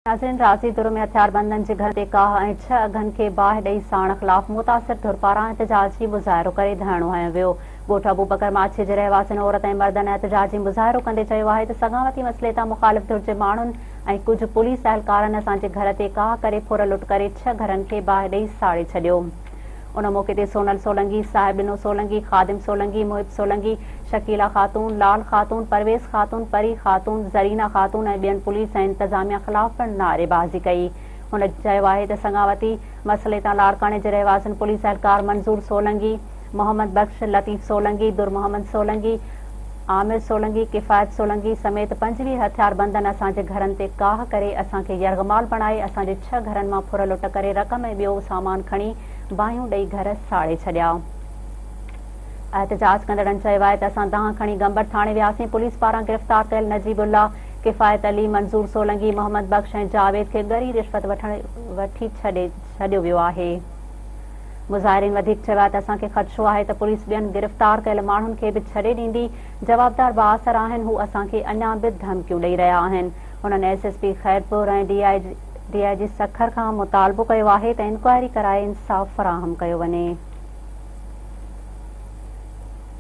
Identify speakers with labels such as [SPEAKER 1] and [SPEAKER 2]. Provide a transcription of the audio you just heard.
[SPEAKER 1] ناظرين رازي ڌر ۾ هٿياربندن جي گهر تي ڪاهه ۽ ڇهه اگهن کي باهه ڏئي ساڙڻ خلاف متاثر ڌر پاران احتجاجي مظاهرو ڪري ڌرڻو هنيو ويو. ڳوٺ ابوبڪر ماڇي جي رهواسين عورت ۽ مردن احتجاجي مظاهرو ڪندي چيو آهي ته سگهاوتي مسئلي تان مخالف ڌر جي ماڻهن ۽ ڪجهه پوليس اهلڪارن اسان جي گهر تي ڪاهه ڪري ڦر لٽ ڪري ڇهه گهرن کي باهه ڏئي ساڙي ڇڏيو. ان موقعي تي سونل سولنگي، صاحب ڏنو سولنگي، خادم سولنگي، محب سولنگي، شڪيلا خاتون، لال خاتون، پرويز خاتون، پري خاتون، زرينا خاتون ۽ ٻين پوليس ۽ انتظاميا خلاف پڻ نعريبازي ڪئي. هن چيو آهي ته سڱاوتي مسئلي تان لاڙڪاڻي جي رهواسين پوليس اهلڪار منظور سولنگي، محمد بخش، لطيف سولنگي، در محمد سولنگي، عامر سولنگي، ڪفايت سولنگي سميت 25 هٿياربندن اسان جي گهرن تي ڪاهه ڪري اسان کي يرغمال بڻائي اسان جي ڇهه گهرن مان ڦر لٽ ڪري رقم ۽ ٻيو سامان کڻي باهيون ڏئي گهر ساڙي ڇڏيا. احتجاج ڪندڙن چيو آهي ته اسان دانهن کڻي گمبٽ ٿاڻي وياسين پوليس پاران گرفتار ڪيل نجيب الله، ڪفايت علي، منظور سولنگي، محمد بخش ۽ جاويد کي ڳري رشوت وٺڻ وٺي ڇڏيو ويو آهي. مظاهرين وڌيڪ چيو آهي ته اسان کي خدشو آهي ته پوليس ٻين گرفتار ڪيل ماڻهن کي به ڇڏي ڏيندي، جوابدار بااثر آهن، هو اسان کي اڃا به ڌمڪيون ڏئي رهيا آهن. هنن S S P Khairpur ۽ D I جي سکر کان مطالبو ڪيو آهي ته انڪوائري ڪرائي انصاف فراهم ڪيو وڃي.